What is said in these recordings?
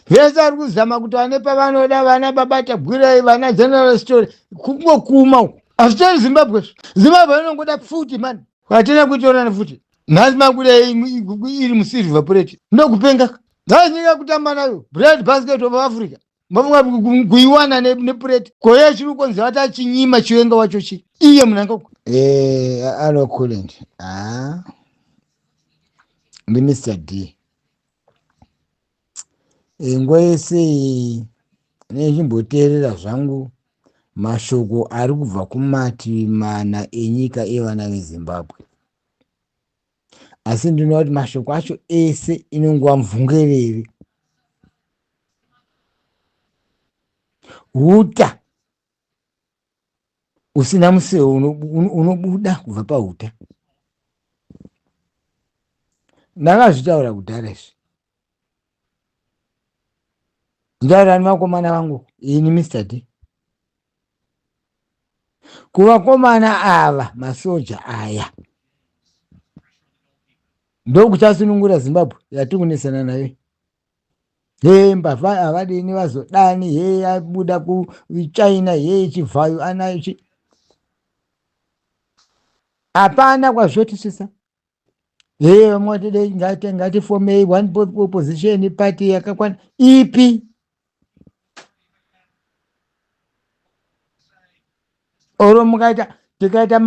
Vese vari kuzama kuti vane pavanoda vana baba Tagwirei, vana General Story, kungokuma uku. Hazvitori Zimbabwe izvo. Zimbabwe inongoda pfuti mani. Hatina kuitorana futi. Nhasi makuda iri musilver plate. Ndokupenga. Nhasi nyika kutamba nayo. Bread basket of Africa. Mafunga kuiwana nepureti. Ko iye chiri kukonzera kuti achinyima Chiwenga wacho chi. Iye Mnangagwa. Alo Kulent. Ndi Mr D. Nguva yese iyi nechimboteerera zvangu mashoko ari kubva kumativi mana enyika evana veZimbabwe. Asi ndinoona kuti mashoko acho ese inongova mvungerere. Uta usina museve unobuda kubva pauta. Ndakazvitaura kudhara izvi. Nditaura nevakomana vangu ini Mr D. Kuvakomana ava masoja aya ndokuchasunungura Zimbabwe yatiri kunesana nayo. He mbavha havadini vazodani, he abuda kuChina, he chivhayo anayo chi. Hapana kwazvotisvitsa. He vamwe vatidei ngatifomei one opposition party yakakwana ipi? Oro mukaita tikaita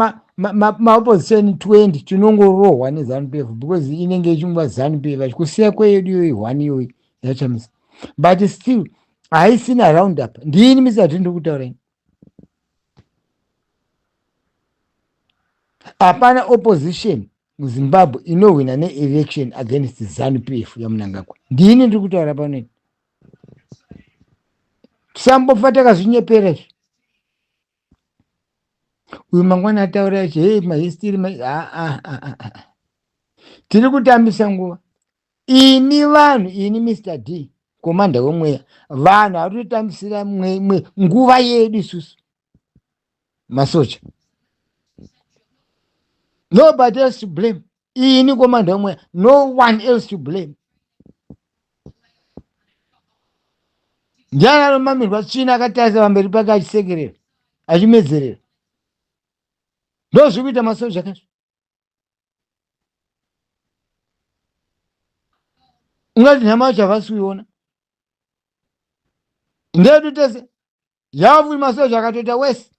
maopposition 20 tinongorohwa neZanu PF because inenge ichingova Zanu PF kusiya kweyedu iyoyi one iyoyi yachamisa, but still haisina round up. Ndini misati ndiri kutaura ini, hapana opposition muZimbabwe inohwina neelection against Zanu PF yaMnangagwa. Ndini ndiri kutaura pano ini, tisambofa takazvinyepera izvi. Uyu mangwana ataura achi hei mahistiri, tiri kutambisa nguva. Ini vanhu, ini Mr D, komanda wemweya, vanhu vari kutotambisira nguva yedu isusu masoja. Nobody else to blame. Ini komanda wemweya, no one else to blame. Ndiani anomamirwa tsvina akatarisa pamberi pake achisekerera achimedzerera? Ndozviri kuita masoja kazvo. Ungati nhama yacho havasi kuiona, ndedu tese yavu masoja akatoita wese.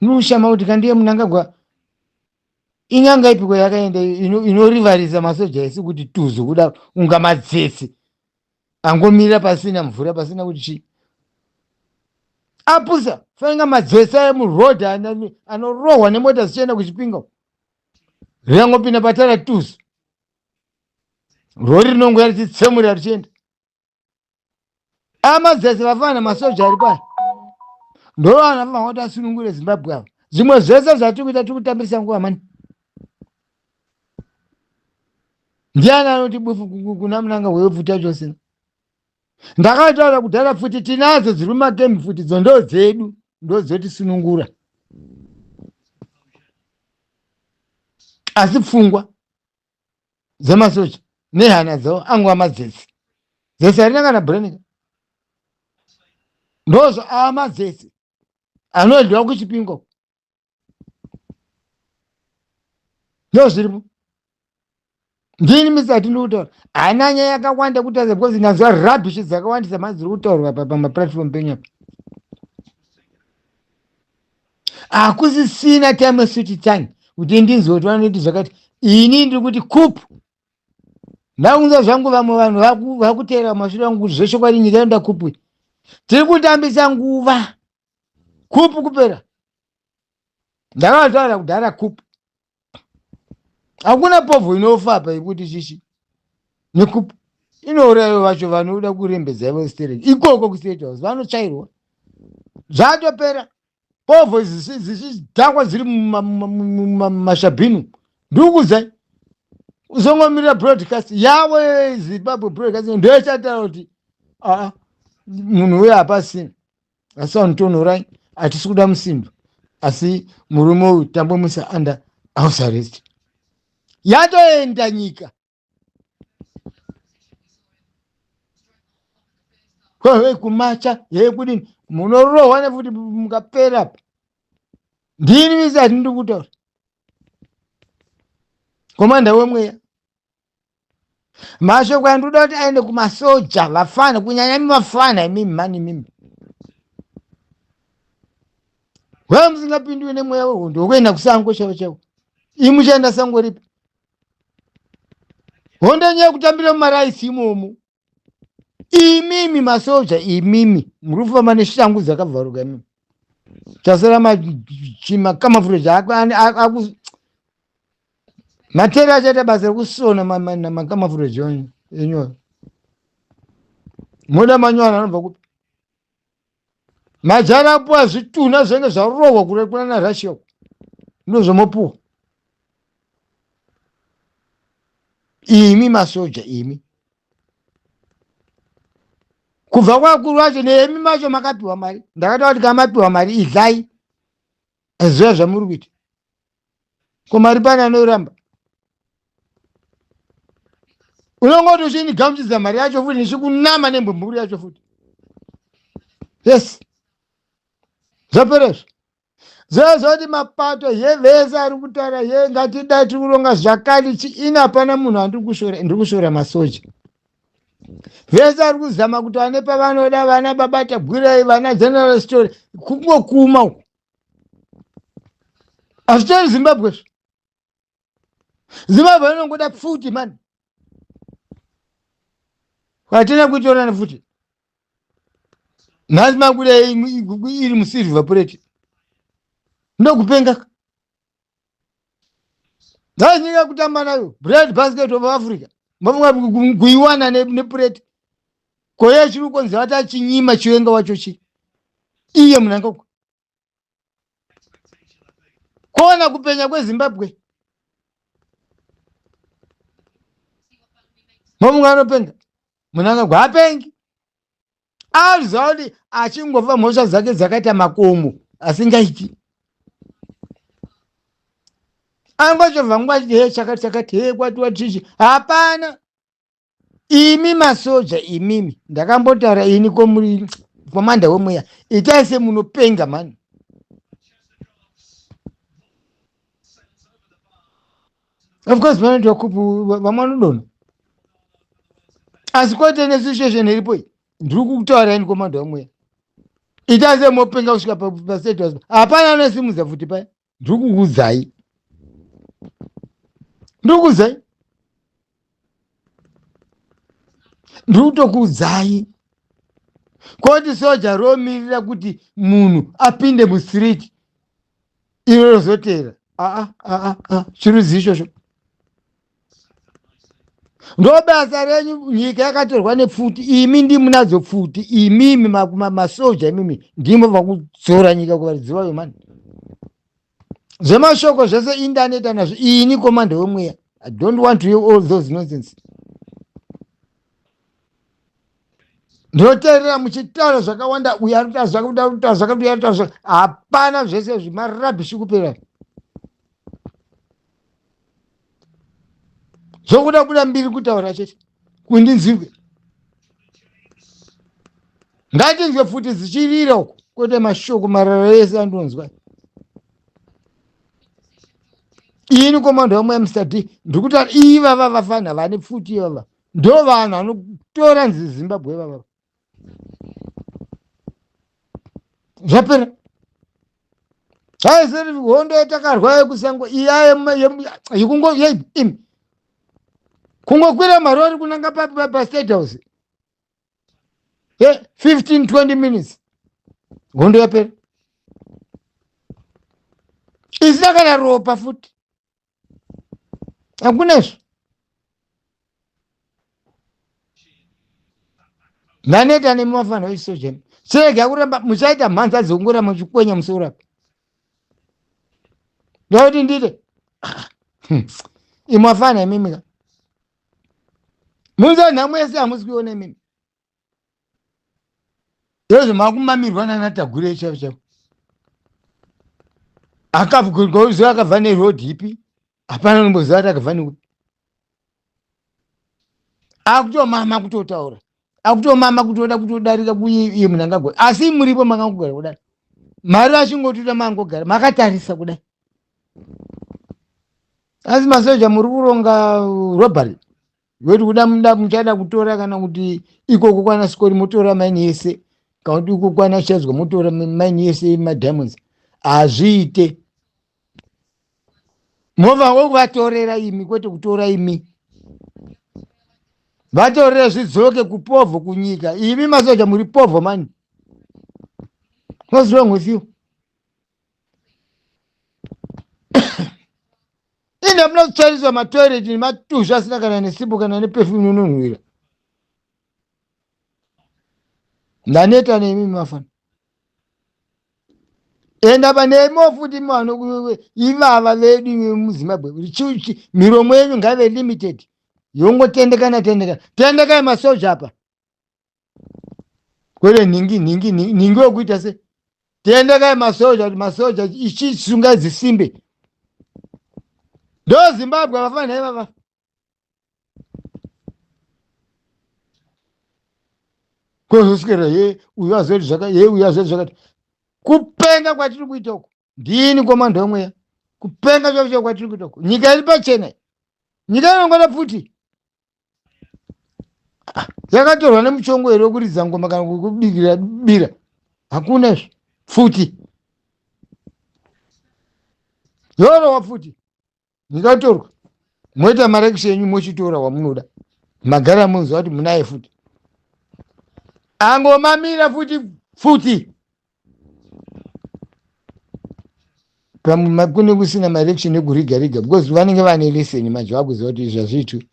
Nushama kuti kandiye Mnangagwa in'anga ipiko yakaenda inorivarisa masoja ese kuti tuzu kuda unga madzetse angomira pasina mvura pasina kuti chii apusa fainga madzetse aya muroad anorohwa nemota zichienda kuchipinga riyangopinda patara tuzu rori rinongouya richitsemurira richienda. Amadzetse vafana masoja ari paya ndovana vava kuti asunungure Zimbabwe ava. Zvimwe zvese zvatiri kuita tiri kutambirisa nguva mani. Ndiani anoti bufu kuna Mnangagwa wepfuti yacho usina? Ndakataura kudhara, pfuti tinadzo dziri mumakembi, pfuti dzo ndo dzedu, ndo dzotisunungura. Asi pfungwa dzemasoja nehana dzavo angova madzetse dzese, harina kana brain. Ndozvo amadzetse anodyiwa kuchipingo, ndo zviripo. Ndini misati ndiri kutaura, haina nyaya yakawanda kutaura because ndanzwa rubbish dzakawandisa mani dziri kutaurwa pamaplatform penyu apa. Hakusisina time suti time kuti ndinzwe kuti vanoti zvakati. Ini ndiri kuti coup. Ndaunza zvangu vamwe vanhu vakuteera mashure angu kuti zvechokwadi nyika inoda coup. Tiri kutambisa nguva. Coup kupera. Ndakataura kudhara, coup. Hakuna povho inofa apa yekuti chichi necoup inourayiwa. Vacho vanoda kurembedza ivo stereki ikoko kuState House vanotsvairwa, zvatopera. Povho dzichidhakwa dziri mumashabhini, ndikuzai uzongomirira broadcast yavo yeZimbabwe Broadcast ndoyachataura kuti aa munhu uyo hapasina, asi vanotonorai hatisi kuda musindo, asi murume uyu tambomuisa under house arrest. Yatoenda nyika. Kwewe kumacha yekudini munorohwa nefuti mukapera. Ndini misati ndiri kutaura. Komanda wemweya. Mashoko andinoda kuti aende kumasoja vafana kunyanya imi vafana imimi mani imimi. Wewe musingapindiwe nemweya wehondo wekuenda kusango chaiwo chaiwo. Imi muchaenda sango ripi? Hondo yenyu yekutambira mumaraisi imomo. Imimi masoja imimi muri kufamba neshangu dzakabvaruka imimi. Chasara makamafurage aku matera achaita basa rekusona makamafurage enyu. Moda manywana anobva kupi? Majara apuwa zvitunha zvinenge zvarohwa kure kunana Russia uko. Ndozvomopuwa. Imi masoja imi. Kubva kwakuru vacho nemi macho makapiwa mari. Ndakataura kuti kana mapiwa mari idlai. Ziva zvamuri kuita. Ko mari pane anoramba. Unongoti uchindigamuchidza mari yacho futi ndichikunama nembwemburi yacho futi. Yes. Zvapera izvo. Zvezvoti mapato ye vese ari kutaura ye ngatidai tiri kuronga zvakati chiini hapana munhu andiri kushora ndiri kushora masoja. Vese ari kuzama kuti vane pavanoda vana baba Tagwirei vana General Story kungokuma uku. Hazvitori Zimbabwe zvo. Zimbabwe inongoda pfuti mani. Hatina kuitorana futi. Nhasi makuda iri musilver plate. Ndokupenga. Nhasi nyika kutamba nayo bread basket of Africa. Mafunga kuiwana nepureti. Ko iye chiri kukonzera kuti achinyima chiwenga wacho chi. Iye Mnangagwa. Kuona kupenya kweZimbabwe. Mafunga anopenga. Mnangagwa hapengi. Aziva kuti achingofa mhosva dzake dzakaita makomo asingaiti. Angochovha nguva achiti he chakati chakati he kwati wati hapana. Imi masoja imimi ndakambotaura ini komuri komanda wemweya itai semunopenga mani. Of course vanoitwa kupu vamwe vanodonha asi kwete nesituation iripo iyi ndiri kutaura ini komanda wemweya itai semunopenga kusvika pastate house hapana anosimudza futi paya. Ndiri kukuudzai. Ndiri kukuudzai. Ndiri kutokuudzai. Koti soja romirira kuti munhu apinde mustreet iro rozotera. Aa aa aa chirudzi ichocho. Ndobasa renyu, nyika yakatorwa nepfuti, imi ndimunadzo pfuti, imimi masoja imimi ndimo vakudzora nyika kuvaridzi vayo mani. Zvemashoko zvese indaneta nazvo ini komando wemweya. I don't want to hear all those nonsense. Ndoteerera muchitaura zvakawanda, uyu ari kutaura zvakati, uyu ari kutaura zvakati, uyu ari kutaura zvakati. Hapana zvese izvi, marabhishi kupera. Zvokuda kuda mbiri kutaura chete kundinzirwe. Ngatinzwe futi dzichirira uko, kwete mashoko marara ese andonzwa. Ini komando wamwe Mr D ndiri kutaura ivava vafana vane pfuti ivava ndo vanhu vanotora Zimbabwe ivava. Zvapera. Haisiri hondo yatakarwa yekusango iya yekungo imi kungokwira marori kunanga pa State House 15 20 minutes hondo yapera isina kana ropa futi hakuna izvo. Ndaneta nemafana vechisoja chirega kuramba muchaita mhanza dzekungora muchikwenya musoro apa ndokuti ndite imwe afana imimi ka muza nhamo yese hamusi kuiona imimi izvo makumamirwa nana Tagwirei chaivo chaivo akabva akabva neroad ipi. Hapana unomboziva kuti akabva nekupi. Akutomama kutotaura, akutomama kutoda kutodarika kuiye Munangagwa, asi muripo makangogara kudai, mari achingotuta mangogara makatarisa kudai. Asi masoja muri kuronga robbery weti kuda muda muchada kutora kana kuti ikoko kwana Sikori motora maini yese, kana kuti ikoko kwana Chadzwa motora maini yese madiamonds. Hazviite, mova wokuvatorera imi, kwete kutora imi. Vatorere zvidzoke kupovho kunyika. Imi masoja muri povho mani, what's wrong with you? Ine munotsvariswa matoilet nematuzvi asina kana nesipo kana neperfume inonhuhwira. Ndaneta nemi mafana. Enda panemo futi mano ivava vedu muZimbabwe, miromo yenyu ngaive limited, yongotendekana tendekana. Tendekai masoja apa, kwete nhingi nhingi nhingi wekuita se. Tendekai masoja kuti masoja ichisungai dzisimbe. Ndo Zimbabwe vafanira ivava. Kozoswera ye uyu azoti zvaka ye uyu azoti zvakati. Kupenga kwatiri kuita uku, ndini komando yomweya. Kupenga chaiko kwatiri kuita uku, nyika iri pachena, nyika inongoda pfuti yakatorwa nemuchongo here wekuridza ngoma kana kubikira bira? Hakuna izvo. Pfuti yorowa, pfuti ndikatorwa, moita marekisi enyu, mochitora wamunoda, magara munzwa kuti munaye futi angomamira futi futi. Pamwe kune kusina maelection ekuriga riga, because vanenge vane lesson manje, vakuziva kuti izvi hazviitwi.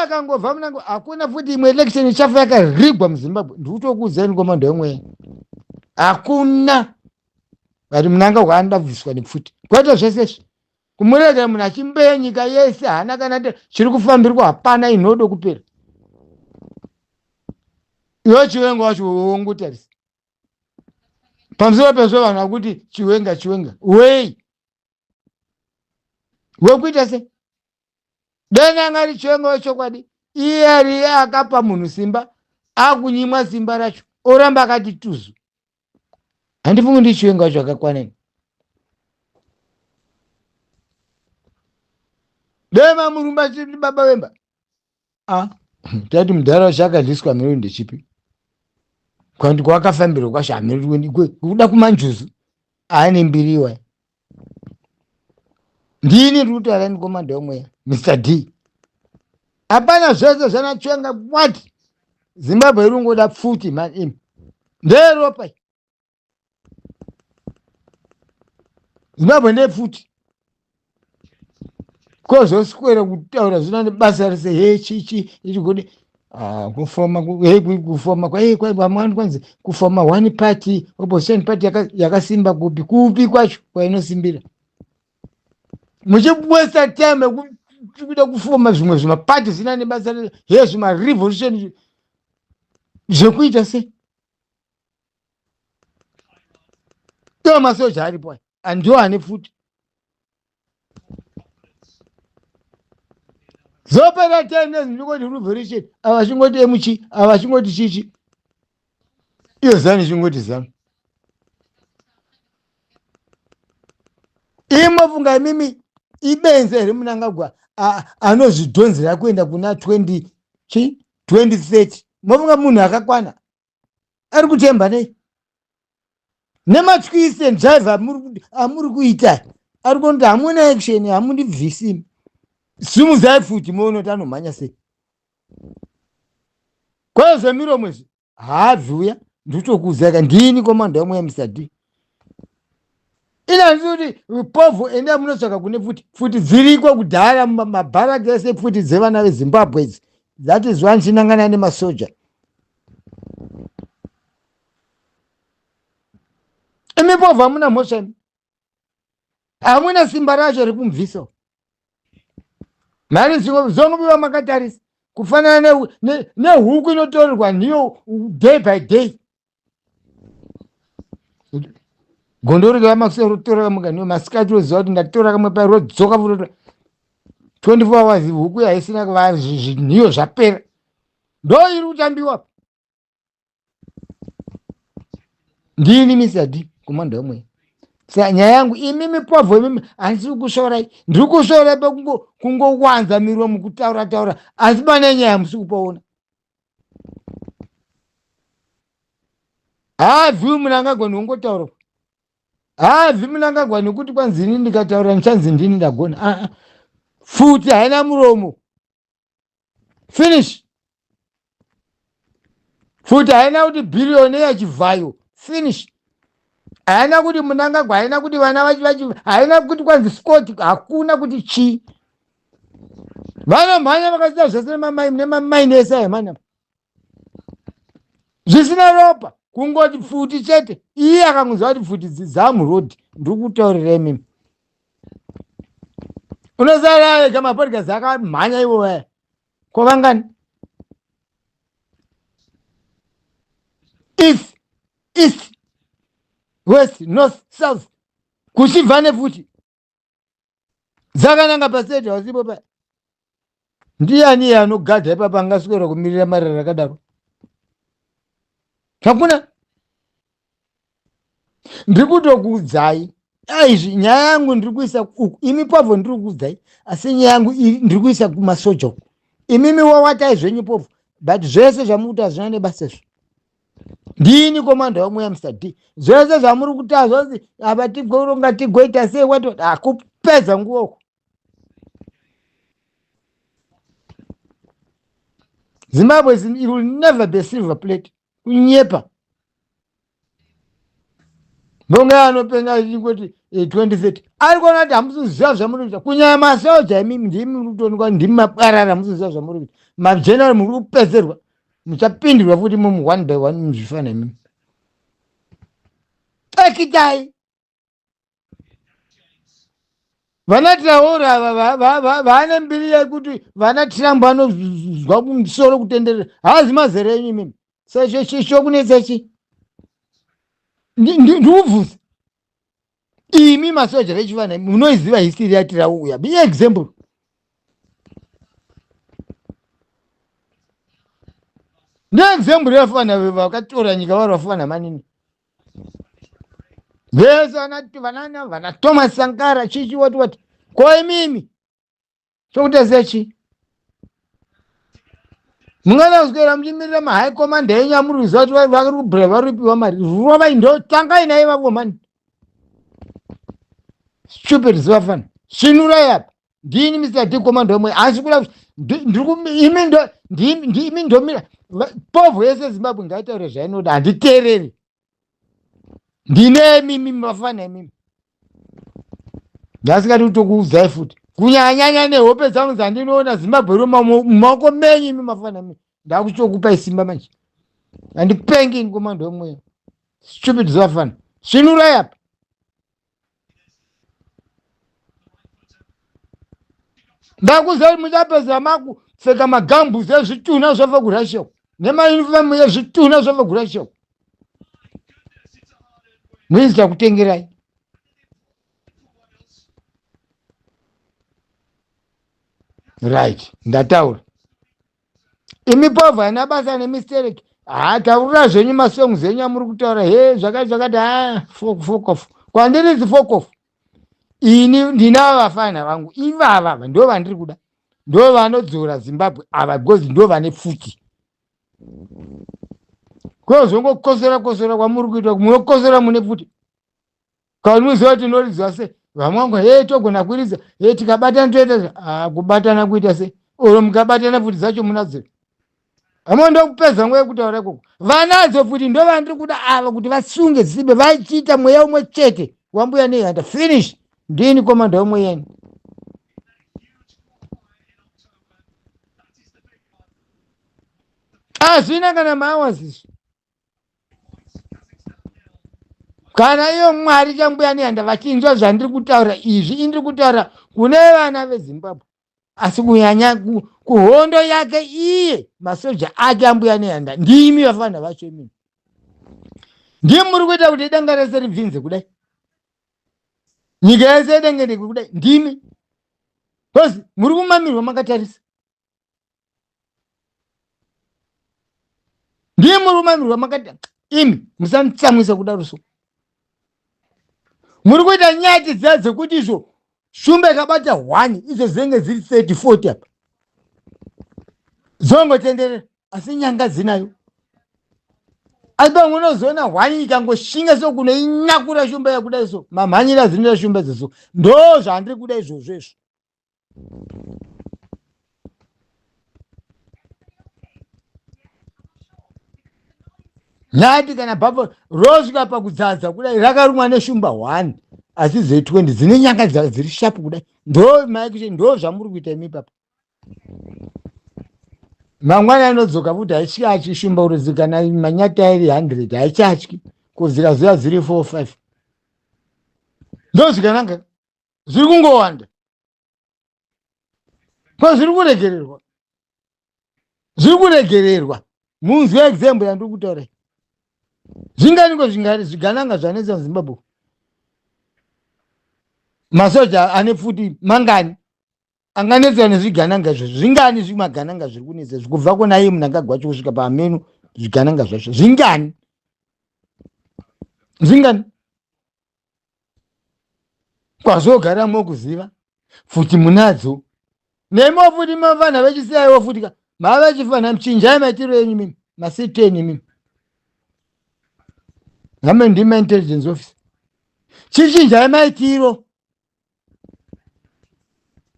Akangobva munango, hakuna futi imwe election ichafa yakarigwa muZimbabwe. Ndikutokuudzai, komando yomweya, hakuna. But Munangagwa anoda kubviswa nepfuti, kwete zvese izvi. Kumuregera munhu achimbeya nyika yese, haana kana chiri kufambirwa, hapana, inodo kupera. Iwe Chiwenga wacho wongotarisa pamusoro pezvo, vanhu vakuti Chiwenga, Chiwenga wei wekuita se dena angari Chiwenga wechokwadi. Iye ari akapa munhu simba, akunyimwa simba racho, oramba akati tuzu. Handifungi ndi Chiwenga wacho akakwana. Dema murumba chiri baba wemba. Ah, tati mudhara wacho akadliswa mhiri ndechipi kwandi kwakafambirwa kwacho hamiri kuda kumanjuzu aane mbiri iwaya. Ndini ndiri kutaura ndikomanda womweya Mr D. Hapana zvese zvanaChiwenga. What Zimbabwe iri kungoda pfuti mani imi, ndeyeropa. Zimbabwe ndepfuti. Kozoswera kutaura zvina nebasa rese he chichi ichigodi ah, kufoma kufoma vamwe kwanzi kufoma one party, opposition party yakasimba kupi? Kupi kwacho kwainosimbira muchiwesta time kuda kufoma zvimwe zvimapati zvisina nebasa he zvimarevolution zvekuita sei? To masoja aripo andiwo ane pfuti. Zopera 10 years ndingoti revolution, ava chingoti emuchi, ava chingoti chichi, iyo ZANU chingoti ZANU. Imofunga imimi, ibenzi here Munangagwa anozvidhonzera kuenda kuna 20 chi 2030? Mofunga munhu akakwana ari kutemba nei nematwist and drive amuri kuita? Ari kuona hamuna action, hamundibvisi. Simudzai futi muone kuti anomhanya sei. Kwezvemiromo izvi haabvi uya. Nditokuudzai, ndini komanda wamweya Mr D. Ina ndikuti povho, endai munotsvaka kune pfuti. Pfuti dziriko kudhara mabharaki ese, pfuti dzevana veZimbabwe idzi. That is why ndichinangana nemasoja. Imi povho hamuna mhosva imi, hamuna simba racho rekumubvisa. Mari zongobiwa makatarisa, kufanana nehuku inotorerwa nhiyo day by day. Gondo rikauya makuseni rotora kamwe kanhiyo, masikati roziva kuti ndatora kamwe paya rodzoka futi 24 hours huku yaisina kuva zvinhiyo zvapera. Ndo iri kutambiwa. Ndini Mr D komanda wemweya. Sa nyaya yangu imimi povho imimi handisi kusvorai, ndiri kusvorai pakungowanza miromo kutaura taura, asi pane nyaya musi kupaona. Haabvi Mnangagwa nongotaura, haabvi Mnangagwa nekuti kwanzi ini ndikataura ndichanzi ndini ndagona. Aa, futi haina muromo, finish. Futi haina kuti billionaire Chivhayo, finish. Haina kuti Mnangagwa, haina kuti vana vachi vachi, haina kuti kwanzi Scott, hakuna kuti chii. Vanomhanya vakasita zvese nemamaini ese aya mani, zvisina ropa, kungoti pfuti chete. Iye akangonzwa kuti pfuti dzamurodhi, ndiri kutaurira imimi, unosara ega. Mapodcast akamhanya ivo vaya kwavangani? East, east, west, north, south, kuchibva nefuti dzakananga paState House ipo paya. Ndiani iye anogadha ipapa angaswera kumirira marara rakadaro? Hakuna. Ndiri kutokuudzai aizvi, nyaya yangu ndiri kuisa uku, imi povho ndiri kuudzai, asi nyaya yangu ndiri kuisa kumasoja uku. Imimi wawatai zvenyu povho, but zvese zvamukuti hazvina nebasa izvo. Ndini komanda wamweya Mr D. Zvese zvamuri kutaa zvonzi apa tigoronga tigoita sei wati hakupedza nguva uku. Zimbabwe it will never be a silver plate. Kunyepa. Mbonga anopenga achingoti 2030 ari kuona kuti hamusi kuziva zvamuri kuita. Kunyanya masoja imimi, ndimi muri kutoonekwa, ndimi mabwarara, hamusi kuziva zvamuri kuita. Mageneral muri kupedzerwa, muchapindirwa futi mumu one by one muzvifana imimi. Ekitai vana Traore ava vaane mbiri yekuti vana Trump vanozwa kumusoro kutenderera, haazi mazera enyu imimi. Chokunetsa chi ndikubvunza imi masoja vechivana, munoiziva history yaTraore? Be example, ndeexample yafana vakatora nyika vari vafana manini vese vanana vana Thomas Sankara chichi wati wati. Ko imimi chokuita sechi mungada kuswera muchimirira mahigh command enyu amuri kuziva kuti vari kubhura, vari kupiwa mari? Rovai, ndo tangai nai vavo mani, stupid zivafana. Svinurai apa. Ndini Mr D commando wemwe, asi kuda imi ndomira povho yese. Zimbabwe ngaitaure zvainoda, handiteereri. Ndine imimi mafana imimi, ndasingati kutokuudzai futi, kunyanyanya nehope dzangu dzandinoona Zimbabwe iri mumaoko menyu imi mafana imi. Ndakuchokupai simba manje, handipengi ini, commando wemweya. Stupid zvafana, svinurai apa. Ndakuziva kuti muchapedza makupfeka magambuzi ezvitunha zvabva kuRussia nemaunifomu ezvitunha zvabva kuRussia, muizita kutengerai. Right, ndataura. Imi povha haina basa nemistereki. Ha, taurira zvenyu masongs enyu amuri kutaura he zvakati zvakati. Ha, fokofu kwandiri zi fokofu. Ini ndinava vafana vangu ivava, ndo vandiri kuda, ndo vanodzora Zimbabwe ava, because ndo vane pfuti. Kozongokosora kosora kwamuri kuita, munokosora mune pfuti. Kana unoziva kuti inoridzwa sei, vamwe vangu he togona kuiridza he, tikabatana toita. Ah, kubatana kuita sei? Oro mukabatana pfuti dzacho munadzo? Amwe ndokupedza nguva yekutaura ikoko. Vanadzo pfuti ndo vandiri kuda ava, kuti vasunge dzisimbe vachiita mweya umwe chete wambuya Nehanda, finish. Ndini komanda wemweyani. Hazvina kana mahours izvi. Kana iyo Mwari chambuya Nehanda vachinzwa zvandiri kutaura izvi, indiri kutaura kune vana veZimbabwe, asi kunyanya kuhondo yake iye, masoja ake ambuya Nehanda, ndimi vafana vacho imimi, ndimi muri kuita kuti danga rese ribvinze kudai. Nyika yese yedengendekwe kudai ndimi, bcause muri kumamirwa makatarisa. Ndiye muri kumamirwa makati imi musamutsamwisa kudaro. So muri kuita nyati dziya dzekuti izvo shumba ikabata one, idzo dzinenge dziri 30 40 apa dzongotenderera, asi nyanga dzinayo. Asi pamwe unozoona hwani ikangoshinga so kunoinyakura shumba yakudai so, mamhanyira dzinoita shumba dzeso. Ndo zvandiri kuda izvozvo izvo. Nyati kana bhavho rosvika pakudzadza kudai rakarumwa neshumba one, asi dze20 dzine nyanga dziri shapu kudai. Ndo maikuti ndo zvamuri kuita imi papa. Mangwana anodzoka futi, haichatyi shumba urudzi. Kana manyati airi 100 haichatyi, kuzikaziva dziri 4 5 ndo zvikananga zviri kungowanda. Ko zviri kuregererwa, zviri kuregererwa. Munzwi example yandiri kutaura, zvinganiko zvigananga zvanetsa muZimbabwe? Masoja ane pfuti mangani anganetswa nezvigananga izvozvo? Zvingani zvimagananga zviri kunetsa kubva kuna iye Mnangagwa wacho kusvika pameno? Zvigananga zvacho zvingani? Zvingani kwazogara mokuziva futi munadzo nemo futi mafana vechisiyaiwo futi ka mava vechifana. Chinjai maitiro enyu mimi masiteni mimi hame ndima intelligence officer, chichinjai maitiro,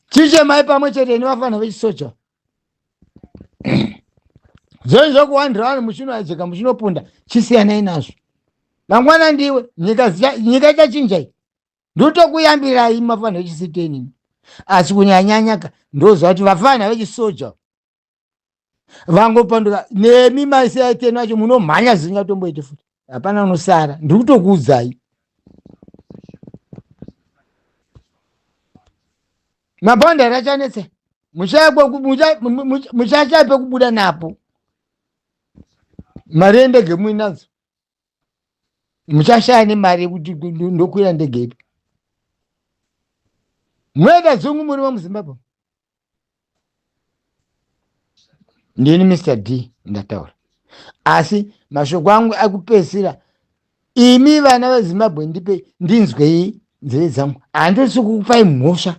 chichemai pamwe chete nevafana vechisoja. Zvenyu zvekuwandira vanhu muchinoajeka muchinopunda, chisiyanai nazvo. Mangwana ndiwe nyika, nyika ichachinjai. Ndotokuyambirai mafana vechisiteni, asi kunyanyanyaka ndoziva kuti vafana vechisoja vangopanduka nemi maisiaiteni vacho munomhanya zvisingatomboiti futi, hapana unosara. Ndiri kutokuudzai, mabhandari achanetsa, muchashaya pekubuda napo. Mari yendege muinadzo, muchashaya nemari yekuti ndokwira ndege ipi. Munoita dzungu murimo muZimbabwe. Ndini Mr D, ndataura, asi mashoko angu akupedzisira, imi vana veZimbabwe, ndipe ndinzwei nzeve dzangu. Handisi kukupai mhosva.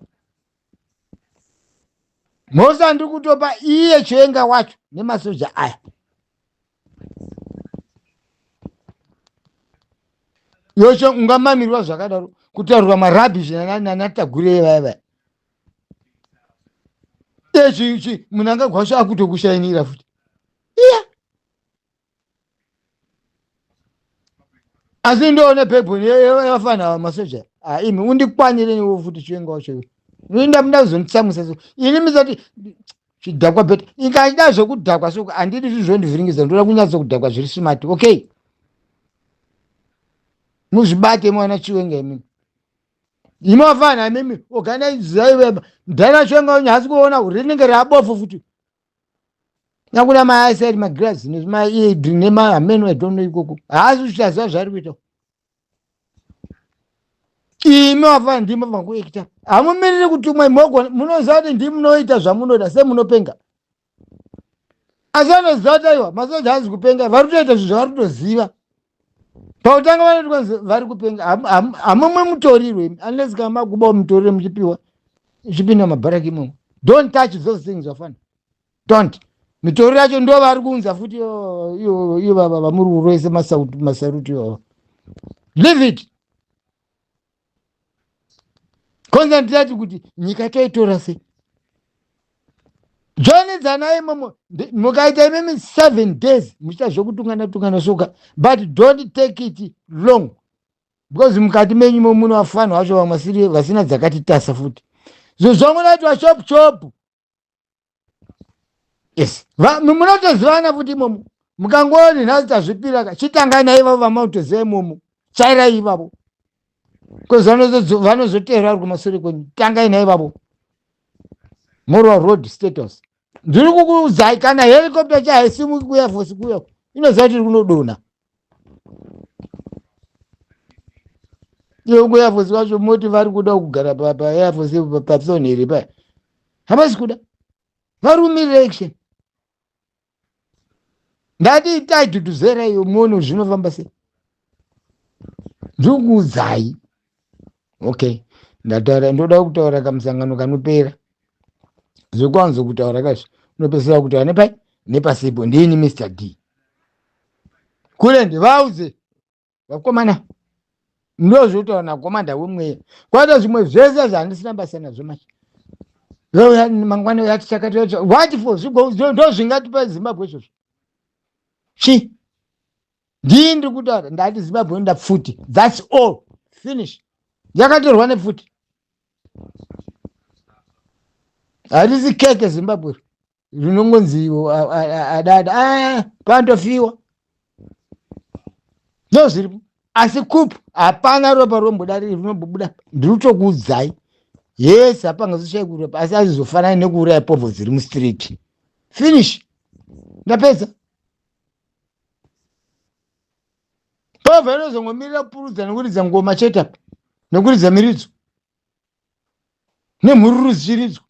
Mhosva ndiri kutopa iye Chiwenga wacho nemasoja aya. Yocho ungamamirwa zvakadaro kutaurwa marabhishi nanaTagwirei vaya vaya echi Mnangagwa wacho akutokushainira futi iya. Asi ndoone backbone yevafana masoja. Imi undikwanire niwo futi Chiwenga wacho, inda muda kuzonditsamwisa. So ini misati chidhakwa better ikachida zvekudhakwa, so handidi zvinhu zvondivhiringidza. Ndoda kunyatso kudhakwa zviri smart. Okay, muzvibate mwana Chiwenga imimi, imi vafana imimi, organizai mudhara Chiwenga wenyu. Hasi kuona rinenge rabofu futi nyakuda maasari magirazi nemahameno adono ikoko, haasi kuchaziva zvaari kuita. Imi vafana ndimo makuekita, hamumiriri kutumwa. Mogona munoziva kuti ndimunoita zvamunoda semunopenga, asi vanoziva kuti aiwa, masoja hazi kupenga, vari kutoita zvinhu zvavari kutoziva. Pakutanga vanoti kwanzi vari kupenga. Hamumwe mutoriro imi, unless kana makubawo mutoriro muchipiwa ichipinda mabharaki imomo. Don't touch those things, vafana, don't. Mitoriro yacho ndo vari kuunza futi iyo vamuri kuroese masaruti iwawa. Leave it, concentrate kuti nyika toitora sei. Joinidzanai imomo, mukaita imimi 7 days muchiita zvekutungana tungana soka, but don't take it long, because mukati menyu imo muno vafana vacho vamwe vasina dzakati tasa futi. Zvinhu zvangonaitwa chop chop. Yes, munotozivana futi imomo. Mukangoni nhasi tazvipira, chitangai naivavo vamautoziva imomo, chairai ivavo, because vanozotera vari kumasure kwenyu. Tangai naivavo moral road status. Ndiri kukuudzai, kana helicopter chahaisimuki kuya force kuya, inoziva kuti iri kunodonha. Iyo kuAir Force vacho moti vari kuda kugara paAir Force pathorn here paya? Havasi kuda, varumirira action. Ndati itai dhudhuzera iyo muone zvinofamba sei. Ndikuudzai. Okay, ndataura. Ndoda kutaura kamusangano kanopera zvekwanzo kutaura kazvo unopesera kutaura nepai nepasipo. Ndini Mr D kule, ndivaudze vakomana, ndozvotaura nakomanda wemweya kwaita zvimwe zvese zvandisina basa nazvo. Manje mangwana yati chakati, what for? Ndo zvingatipa Zimbabwe izvozvo? Chi ndii ndiri kutaura. Ndati Zimbabwe inoda pfuti, that's all, finish. Yakatorwa nepfuti, harisi keke Zimbabwe rinongonzi adada pandofiwa, ndo zviripo. Asi kupu hapana ropa rombodari rinombobuda, ndiri kutokuudzai. Yes, hapangazoshai kuropa, asi azizofanani nekuuraya povho dziri mustreet. Finish, ndapedza. Povho inozongomirira kupurudza nekuridza ngoma chete apa, nekuridza miridzo nemhururu dzichiridzwa.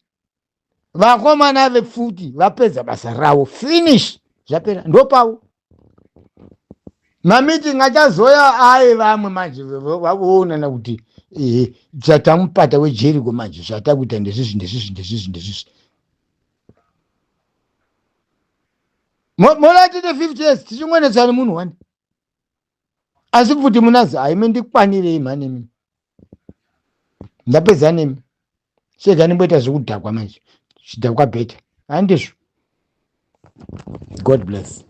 Vakomana vepfuti vapedza basa ravo, finish, zvapera, ndopavo. Mameeting achazoya aye vamwe manje vaonana kuti ehe, tamupata weJeriko manje, zvatakuita ndezvizvi, ndezvizvi, ndezvizvi, ndezvizvi. Moda tite 50 years tichingonetsana nemunhu wani, asi pfuti munazo? Haime, ndikwanirei mhanemi, ndapedza nemi. Chega ndimboita zvekudhakwa manje, chidhakwa better, handizvo? God bless.